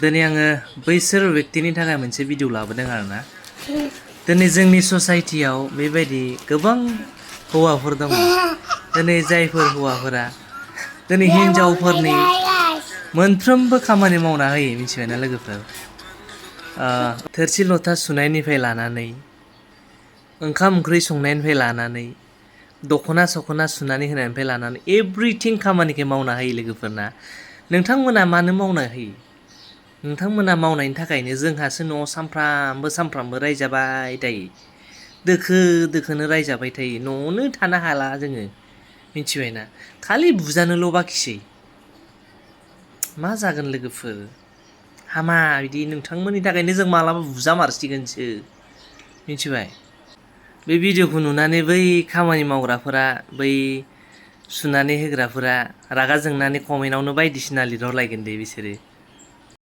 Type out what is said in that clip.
दिनै आङो बैसोर व्यक्तिनि थाखाय मोनसे भिडिअ लाबोदों आरोना दिनै जोंनि ससाइटियाव बेबायदि गोबां हौवाफोर दङ दिनै जायफोर हौवाफोरा दिनै हिनजावफोरनि मोनफ्रोमबो खामानि मावना होयो मिथिबायना लोगोफोर थोरसि लथा सुनायनिफ्राय लानानै ओंखाम ओंख्रि संनायनिफ्राय लानानै दख'ना सख'ना सुनानै होनायनिफ्राय लानानै एभ्रिथिं खामानिखौ मावना होयो लोगोफोरना नोंथांमोना मानो मावना होयो नोंथांमोना मावनायनि थाखायनो जोंहासो न'आव सामफ्रामबो रायजाबाय थायो दोखो दोखोनो रायजाबाय थायो न'आवनो थानो हाला जोङो मिथिबायना खालि बुजानोल' बाखिसै मा जागोन लोगोफोर हामा बिदि नोंथांमोननि थाखायनो जों मालाबा बुजामारसिगोनसो मिथिबाय बे भिडिअखौ नुनानै बै खामानि मावग्राफोरा बै सुनानै होग्राफोरा रागा जोंनानै कमेन्टआवनो बायदिसिना लिरहरलायगोन दे बिसोरो